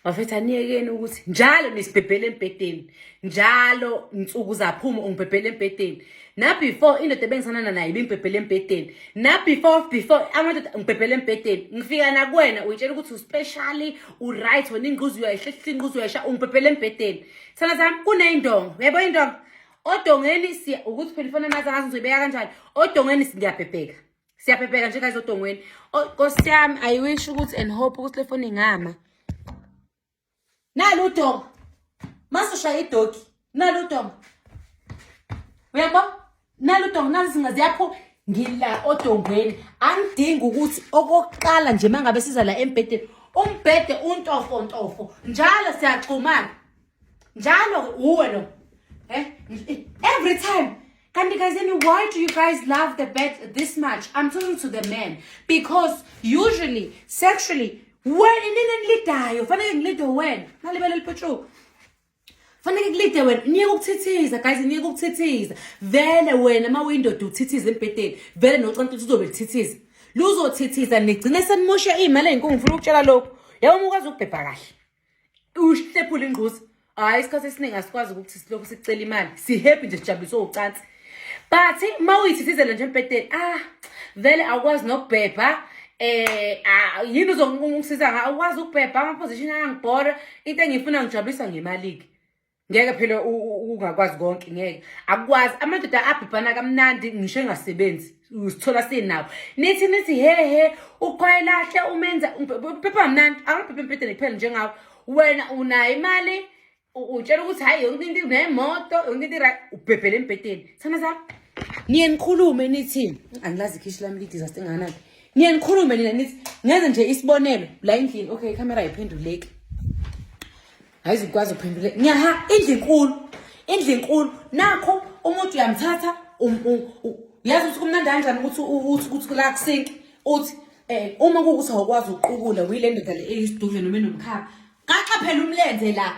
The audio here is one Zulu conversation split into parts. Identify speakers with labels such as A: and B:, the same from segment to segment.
A: Bafethu, aniyekeni ukuthi njalo nisibhebhele embhedeni. Njalo nsuku zaphuma ungibhebhele embhedeni. Na before indoda ebengisanana nayo ibingibhebhele embhedeni. Na before amadoda ngibhebhele embhedeni. Ngifika nakuwena uyitshela ukuthi uspecially, u-right wena, ingquzu uyayihlehla, ingquzu uyayisha, ungibhebhele embhedeni. Sana sami, kuneyindonga. Uyabo indonga? Odongeni siya ukuthi phela ifona nazi ngazi ngizoyibeka kanjani. Odongeni ngiyabhebheka. Siyabhebheka nje guys odongweni. Nkosi yami, I wish ukuthi and hope ukuthi le phone ingama. Nalo udonga. Masushaya idoki. Nalo udonga. Uyabo? Nalo udonga, nazi izinga ziyapho ngila odongweni. Angidingi ukuthi okokuqala nje mangabe siza la embhedeni, umbhede untofo ntofo. Njalo siyaxhumana. Njalo uwe lo. Eh? Every time. Kanti guys, why do you guys love the bed this much? I'm talking to the men because usually sexually wena inini enilidayo, fanele ngilide wena nalibele liphetshuka, fanele kulide wena. Niyeke ukuthithiza guys, niyeke ukuthithiza. Vele wena uma uyindoda uthithiza embhedeni, vele nocansi uzobe lithithiza, luzothithiza, nigcine senimoshe iy'mali ey'nkulu. Ngifuna ukutshela lokhu, yabo, uma ukwazi ukubhebha kahle, uhlephula ingquza, hhayi, isikhathi esiningi asikwazi ukuthi silokhu sicela imali, si-happy nje, sijabuliswe ucansi. But uma uyithithizela nje embhedeni, ah, vele awukwazi nokubhebha. Yini uzongisiza nga awukwazi ukubhebha, ama-position ayangibhora, into engiyifuna ngijabulisa ngemali-ke. Ngeke phela ungakwazi konke, ngeke akukwazi. Amadoda abhebhana kamnandi ngisho engasebenzi, usithola sinawo. Nithi he he, uqhwayelahle umenza ubhebha kamnandi, akabhebhe embhedeni kuphela njengawe. Wena unayo imali, utshela ukuthi hhayi, yonke into unemoto, yonke into i-right, ubhebhele embhedeni. Thana sami, niye nikhulume nithi angilazi ikhishi lami lidisaster engakanani. Niye nikhulume nina nithi, ngenze nje isibonelo la endlini. Okay, ikhamera ayiphenduleki, ayizukwazi ukuphenduleka. Ngiyaha, indlu inkulu, indlu inkulu. Nakho umuntu uyamthatha, uyazi ukuthi kumnandi kanjani ukuthi uthi la kusinki, uthi uma kuwukuthi awukwazi ukuqukula, uyile ndoda le eyisidudle noma enomkhaba, gaxa phela umlenze la,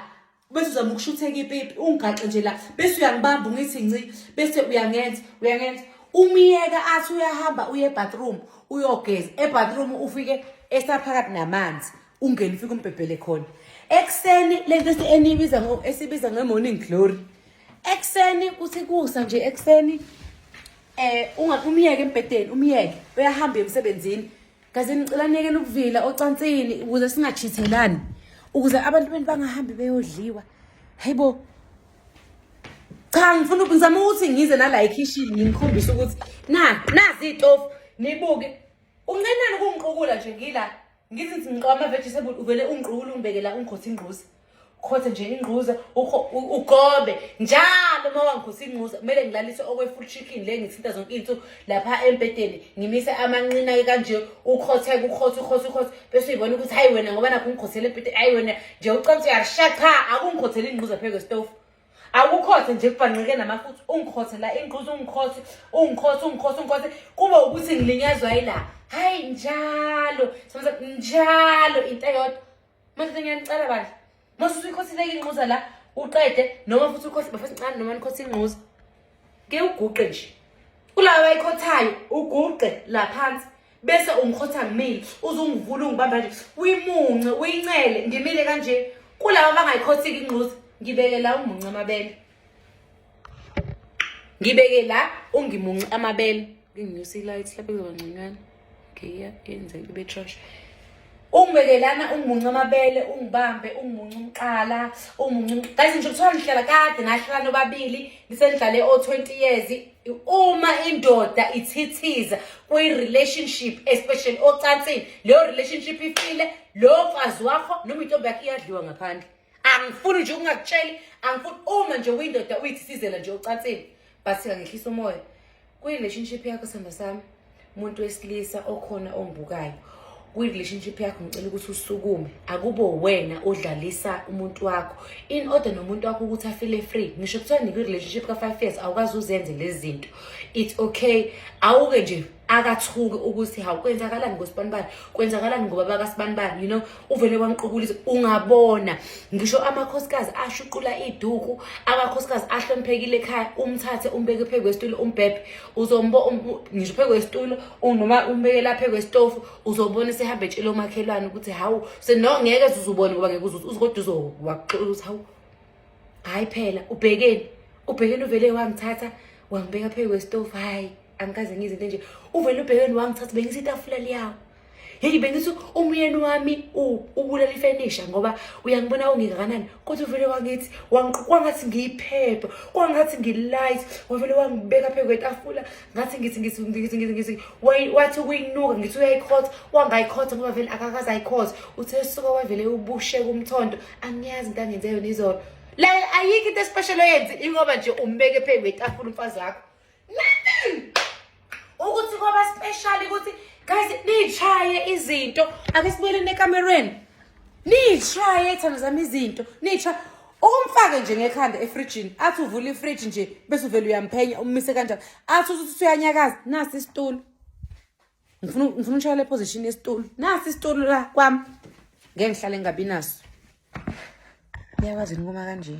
A: bese uzama ukushutheka ipipi, ungigaxe nje la, bese uyangibamba, ungithi nci, bese uyangenza, uyangenza. Umyeka athi uyahamba, uye ebathroom, uyogeza ebathroom, ufike esaphakathi namanzi, ungene, ufike umbhebhele khona. Ekuseni lento eniyibiza esibiza nge-morning glory, ekuseni kuthi kusa nje ekuseni, umyeke embhedeni, umyeke uyahamba emsebenzini. Kaze ngicela niyekeni ukuvila ocansini ukuze singachithelani, ukuze abantu benu bangahambi beyodliwa. Hayibo, cha, ngifuna ngizama ukuthi ngize nala ekhishini, ngikhombise ukuthi na nazi iy'tofu, nibuke. Uncenani ukungiqukula nje ngila, ngithi ngiqoka ama-vegetable, uvele ungiqukule, ungibeke la, ungikhothe ingquza, ukhothe nje ingquza, ugobe njalo. Uma wangikhotha ingquza, kumele ngilalise okwe-full chicken le, ngithinta zonke iy'nsuku lapha embhedeni, ngimise amanqina-ke kanje, ukhotheke, ukhothe, ukhothe, ukhothe, bese uyibona ukuthi hayi wena, ngoba nakho ungikhothele embhedeni, hayi wena nje ucansi uyalisha. Cha, akungikhothele ingquza phezu kwesitofu, akukhothe nje kubhanqeke namafutha, ungikhothe la ingquza, ungikhothe, ungikhothe, ungikhothe, ungikhothe, kube ukuthi ngilinyazwa yila. Hayi, njalo njalo into eyodwa. Manje ngiyanicela bandla, mase usuyikhothileke ingquza la, uqede, noma futhi ukhothe bafethu ncane, noma nikhothe ingquza ke, uguqe nje kulaba abayikhothayo, uguqe la phansi, bese ungikhotha ngimile, uze ungivule, ungibamba nje, uyimunce, uyincele ngimile kanje. Kulaba abangayikhothiki ingquza, ngibeke la, umunce amabele, ngibeke la, ungimunce amabele. Nginyusa i-light lapho, kuzoba ngconywana. Okay, yenze ibe trash. Ungibeke lana, ungimunce amabele, ungibambe, ungimunce umqala, ungimunce. Guys, nje kuthiwa nihlala kade, nahlala nobabili, nisenidlale o-20 years, uma indoda ithithiza kwi-relationship, especially ocansini, leyo relationship ifile. Lowo mfazi wakho noma intombi yakho iyadliwa ngaphandle. Angifuni nje ukungakutsheli, angifuni. Uma nje uyindoda uyithisizela nje ocansini, but ngehlisa umoya kwi-relationship yakho, sihamba sami, umuntu wesilisa okhona ongibukayo, kwi-relationship yakho ngicela ukuthi usukume, akubo wena odlalisa umuntu wakho in order nomuntu wakho ukuthi afile free. Ngisho kuthiwa nikwi-relationship ka-5 years, awukazi uzenze lezi zinto, it's okay, awuke nje. Akathuki ukuthi hawu, kwenzakalani ngosibanibani, kwenzakalani ngoba bakasibanibani, uvele wangiqubulisa. Ungabona ngisho amakhosikazi ashuqula iduku, amakhosikazi ahloniphekile ekhaya, umthathe umbeke phezu kwesitulo, umbhebhe, uzombo ngisho phezu kwesitulo noma umbeke lapha phezu kwesitofu, uzobona esehamba etshela omakhelwane ukuthi hawu, seno ngeke uzubone ngoba ngeke uzuze, kodwa uzowaxola ukuthi hawu, hayi phela ubhekeni, ubhekeni uvele wangithatha wangibeka phezu kwesitofu. Hayi, angikaze ngizinto nje, uvele ubhekeni wangithatha, bengithi itafula liyawo. Heyi, bengithi umyeni wami ubulala ifenisha ngoba uyangibona ungingakanani, kodwa uvele wangithi kwangathi ngiyiphepha, kwangathi ngi-light, wavele wangibeka phezu kwetafula, ngathi ngithi ngithi ngithi ngithi ngithi, wathi ukuyinuka, ngithi uyayikhotha, wangayikhotha ngoba vele akakaze ayikhothe. Uthe suka wavele ubusheka umthondo, angiyazi into angenze yona izolo. La ayikho into especial oyenze, ingoba nje umbeke phezu kwetafula umfazi wakho. Nothing ukuthi kwaba special ukuthi guys niyishaye izinto. Ake sibuyeleni ekamereni, niyishaye thando zami izinto, niyishaye ukumfake nje ngekhanda efrijini, athi uvula ifriji nje bese uvele uyamphenya, ummise kanjani, athi uthi uyanyakaza. Nasi isitulo, ngifuna ushaya le position yesitulo, nasi isitulo la kwami, ngeke ngihlale ngingabi naso. Iyakwazi ukuma kanje,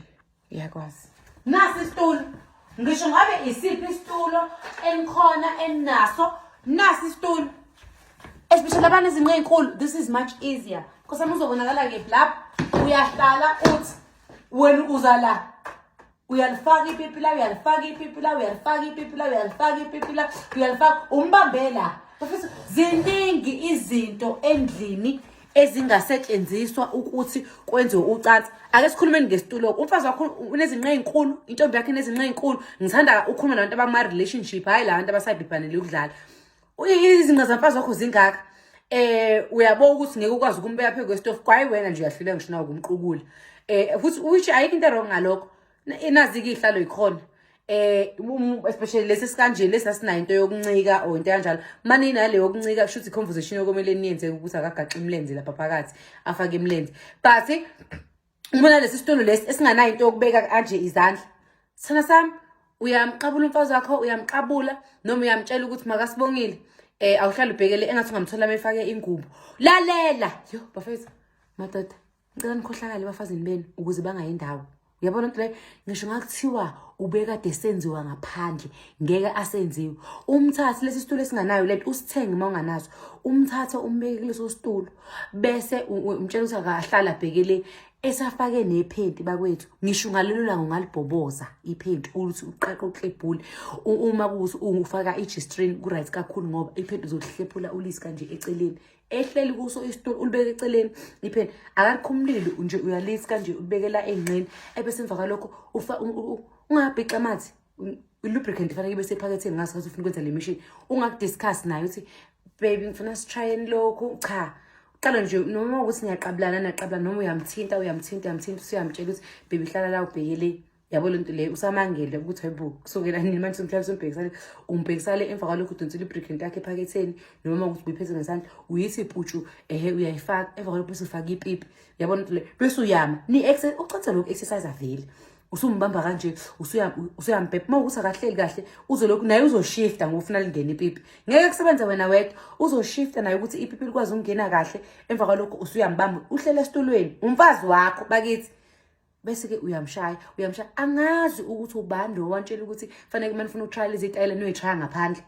A: iyakwazi. Nasi isitulo, ngisho ngabe isiphi isitulo enikhona eninaso, nasi isitulo, especially abanezinqa ey'nkulu, this is much easier. Nkosami, uzobonakala kephi lapho uyahlala, uthi wena uza la, uyalifaka ipipi la, uyalifaka ipipi la, uyalifaka ipipi la, uyalifaka ipipi la, uyalifaka, umbambe la. Bafethu, ziningi izinto endlini ezingasetshenziswa ukuthi kwenziwe ucansi. Ake sikhulumeni ngesitulo. Umfazi wakho unezinqa ey'nkulu, intombi yakho inezinqa ey'nkulu. Ngithanda ukukhuluma nabantu abama-relationship, hhayi la bantu abasayibhibhanele ukudlala. Izinqa zamfazi wakho zingaka, uyabo ukuthi ngeke ukwazi ukumbeka phezu kwesitofu, kwayi wena nje uyahluleka ngisho nawe ukumqukula, futhi which ayikho into wrong ngalokho. Nazi-ke iy'hlalo yikhona, especially lesi sikanje, lesi asinayo into yokuncika or into kanjalo. Mane inale yokuncika, kusho ukuthi i-conversation okumele niyenze ukuthi akagaxe imilenze lapha phakathi, afake imilenze. But ubona lesi situlo lesi esinganayo into yokubeka kanje izandla, sithanda sami, uyamqabula umfazi wakho, uyamqabula noma uyamtshela ukuthi makasibongile, awuhlale ubhekele engathi ungamthola mefake ingubo. Lalela yo bafethu, madoda, ngicela nikhohlakale ebafazini benu ukuze bangayi indawo. Uyabona into leyo, ngisho ngakuthiwa ubekade senziwa ngaphandle, ngeke asenziwe. Umthathe lesi situlo esinganayo lento, usithenge uma unganaso, umthathe umbeke kuleso situlo, bese umtshela ukuthi akahlala abhekele esafake nephenti. Bakwethu, ngisho ngalelo langa ungalibhoboza iphenti, ukuthi uqaqe uklebhule. Uma kuwukuthi ufaka i-G-string, ku-right kakhulu ngoba iphenti uzolihlephula ulisi kanje eceleni, ehleli kuso isitulo, ulibeke eceleni iphenti, akalikhumulile nje, uyalisi kanje, ulibekela ey'nqeni, ebese emva kwalokho ungabhixa amathe. I-lubricant ifanele ibe sephaketheni ngasikhathi ufuna ukwenza le mission. Ungakudiscuss naye ukuthi baby, ngifuna sitryeni lokhu. Cha, uqala nje noma ukuthi niyaqabulana, niyaqabulana, noma uyamthinta, uyamthinta, uyamthinta, usuyamtshela ukuthi baby, hlala la ubhekele. Yabo lento leyo, usamangele ukuthi hayibo, kusukela nini manje mhlawumbe umbhekisale, umbhekisale. Emva kwalokho udonsela i-lubricant yakhe ephaketheni, noma ukuthi uyiphethe ngesandla, uyithi putshu, ehe, uyayifaka. Emva kwalokho bese ufaka ipipi. Yabona into leyo, bese uyama ni ucathe lokhu exercise vele, usumbamba kanje, usuyambhebha. Uma ukuthi akahleli kahle, uzolokhu naye uzoshifta ngoba ufuna lingene ipipi, ngeke kusebenze wena wedwa, uzoshifta naye ukuthi ipipi likwazi ukungena kahle. Emva kwalokho usuyambamba, uhlele esitulweni umfazi wakho bakithi, bese-ke uyamshaya, uyamshaya. Angazi ukuthi ubani lo wantshela ukuthi fanele uma nifuna ukutraya lezi tayela niyoyishaya ngaphandle.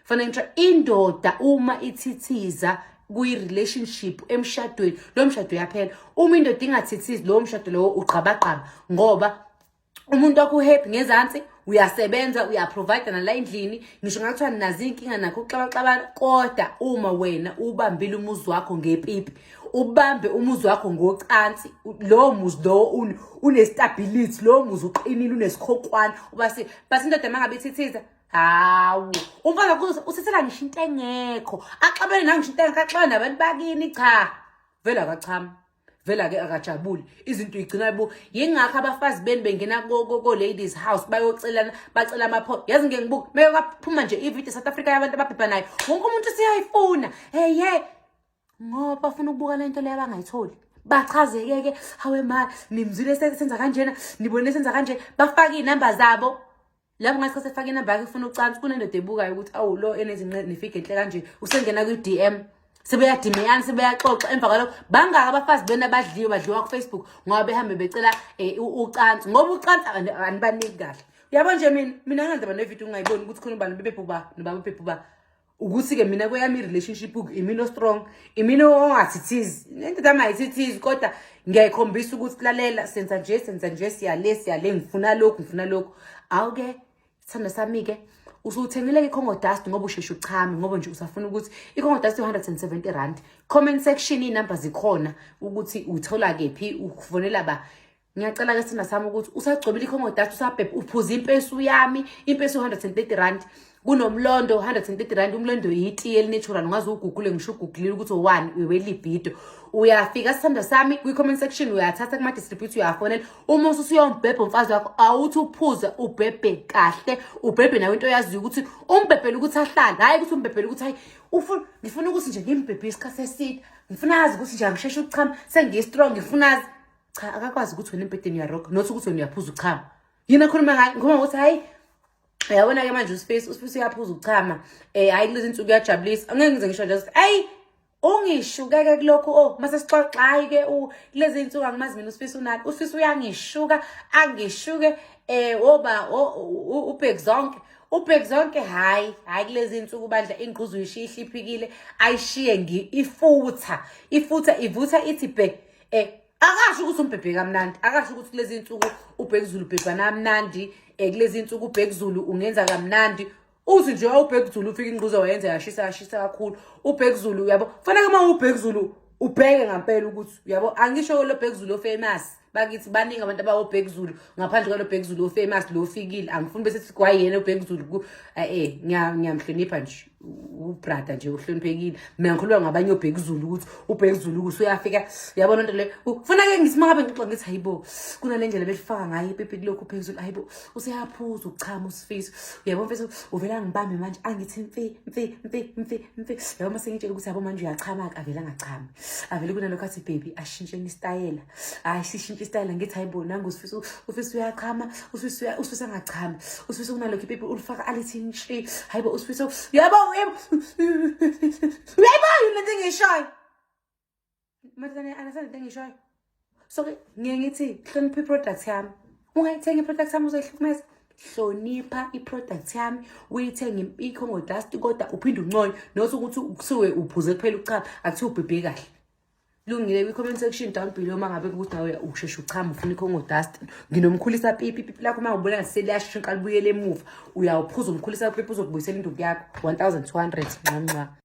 A: Fanele ngitry indoda uma ithithiza kuyi-relationship emshadweni, lowo mshado uyaphela. Uma indoda ingathithizi, lowo mshado lowo ugqabagqaba, ngoba umuntu wakho uhappy ngezansi, uyasebenza, uyaprovide nala endlini, ngisho ngathiwa nazo iy'nkinga nakho ukuxabaxabana, kodwa uma wena ubambile umuzi wakho ngepipi, ubambe umuzi wakho ngocansi, lowo muzi lowo une-stability, lowo muzi uqinile, unesikhonkwane ubasi. But indoda uma ngabe ithithiza, hawu, umfana usithela ngisho into engekho, axabene nawe ngisho into engekho, axabane nabantu bakini. Cha, vele akachama, vele-ke akajabuli, izinto uyigcina bo. Yingakho abafazi benu bengena ko-ladies house bayocelana, bacela amapho. Yazi, ngeke ngibuke meke kwaphuma nje ividiyo South Africa yabantu ababhebhanayo, wonke umuntu usiyayifuna, hey hey, ngoba bafuna ukubuka le nto leyo abangayitholi. Bachazeke-ke, hawe ma, nimzwile senza kanjena, nibone senza kanje, bafake iy'namba zabo. Lapho ngasikhathi efaka inamba yakhe efuna ucansi, kunendoda ebukayo ukuthi awu lo enezinqe nefige enhle kanje usengena kwi-DM, sebeyadimeyana, sebeyaxoxa. Emva kwalokho bangaka abafazi benu abadliwe, badliwa ku-Facebook ngoba behambe becela ucansi, ngoba ucansi anibaniki kahle. Uyabo nje mina ngangendaba nevidiyo ungayiboni ukuthi khona ubani bebebhuba nobaba bebhuba, ukuthi-ke mina kweyami i-relationship imina o-strong, imina ongathithizi, indoda yami ayithithizi, kodwa ngiyayikhombisa ukuthi lalela, senza nje, senza nje, siyale, siyale, ngifuna lokhu, ngifuna lokhu. Awuke sithando sami-ke, usuthengile i-Congo dust ngoba usheshe uchame, ngoba nje usafuna ukuthi i-Congo dust R170. Comment section iy'namba zikhona ukuthi uthola kephi, ufonela ba. Ngiyacela-ke sithanda sami ukuthi usagcobile i-Congo dust, usabhebhe, uphuza impesu yami, impesu R130, kunomlondo R130. Umlondo yitiye eli-natural, ungaze ugugule, ngisho ugugulile ukuthi owani welibido. Uyafika sithanda sami kwi-comment section, uyathatha kuma-distributor, uyafonela. Uma usuyombhebha umfazi wakho, awuthi uphuze, ubhebhe kahle, ubhebhe nawe into oyaziyo ukuthi umbhebhele ukuthi ahlale, hhayi ukuthi umbhebhele ukuthi hayi ngifuna ukuthi nje ngimbhebhe isikhathi eside, ngifuna azi ukuthi nje angisheshe ukuchama, sengiyi-strong, ngifuna azi. Cha, akakwazi ukuthi wena embhedeni uyaroga, not ukuthi wena uyaphuza uchama. Yini akhuluma ngayo? Ngikhuluma ngokuthi hayi, uyabona-ke manje uSpace, uSpace uyaphuza uchama, hhayi kulezi nsuku uyajabulisa. Angeke ngize ngisho nje ukuthi ayi ungishukeke kulokhu, oh mase sixoxa, hayi-ke kulezi nsuku angimazi mina uSpace unani, uSpace uyangishuka, angishuke oba ubheki zonke, ubheki zonke, hhayi hhayi kulezi nsuku bandla ingquzu uyishiye ihliphikile, ayishiye ifutha, ifutha ivutha ithi bhe. Akasho ukuthi umbhebhe kamnandi, akasho ukuthi kulezi nsuku uBhekuzulu ubhebhana kamnandi, kulezi nsuku uBhekuzulu ungenza kamnandi. Uthi nje uBhekuzulu ufika ingquza wayenza yashisa, yashisa kakhulu uBhekuzulu, uyabo. Fanele uma uBhekuzulu ubheke ngampela ukuthi uyabo, angisho lo Bhekuzulu ofamous bakithi, baningi abantu abawobhekuzulu ngaphandle kwalo Bhekuzulu ofamous lo ofikile. Angifuni bese sithi kwayena uBhekuzulu, ngiyamhlonipha nje ubrother nje uhloniphekile. Mina ngikhuluma ngabanye oBhekuzulu ukuthi uBhekuzulu ukuthi uyafika, uyabona into le ufuna-ke ngithi uma ngabe ngixoxa ngithi hayibo kunale ndlela belifaka ngayo ipipi kulokhu uBhekuzulu, hayibo useyaphuza ukuchama uSifiso, uyabo mfethu uvele angibambe manje angithi mfi mfi mfi mfi mfi, yabo mase ngitshela ukuthi yabo manje uyachama-ke, avele angachami, avele kunalokho athi baby ashintsheni isitayela, hayi sishintshe isitayela. Ngithi hayibo nangu uSifiso, uSifiso uyachama, uSifiso uSifiso angachami, uSifiso kunalokho ipipi ulifaka alithi ntshi, hayibo uSifiso, uyabo uyayibona lento engiyishoyo madodana, understand lento engiyishoyo. So-ke ngiye ngithi hlonipha i-product yami, ungayithengi i-product yami uzoyihlukumeza. Hlonipha i-product yami, uyithenge i-Congo dust, kodwa uphinde unconywe, not ukuthi kusuke uphuze kuphela uchama, akuthiwa ubhebhe kahle. Lungile, kwi-comment section down below uma ngabe kuthi nawe usheshe uchama ufuna i-Congo dust, nginomkhulisa pipi, ipipi lakho uma ubona seliyashesha uqala ubuyele emuva, uyawuphuza umkhulisa pipi, uzokubuyisela induku yakho 1200 nca nca.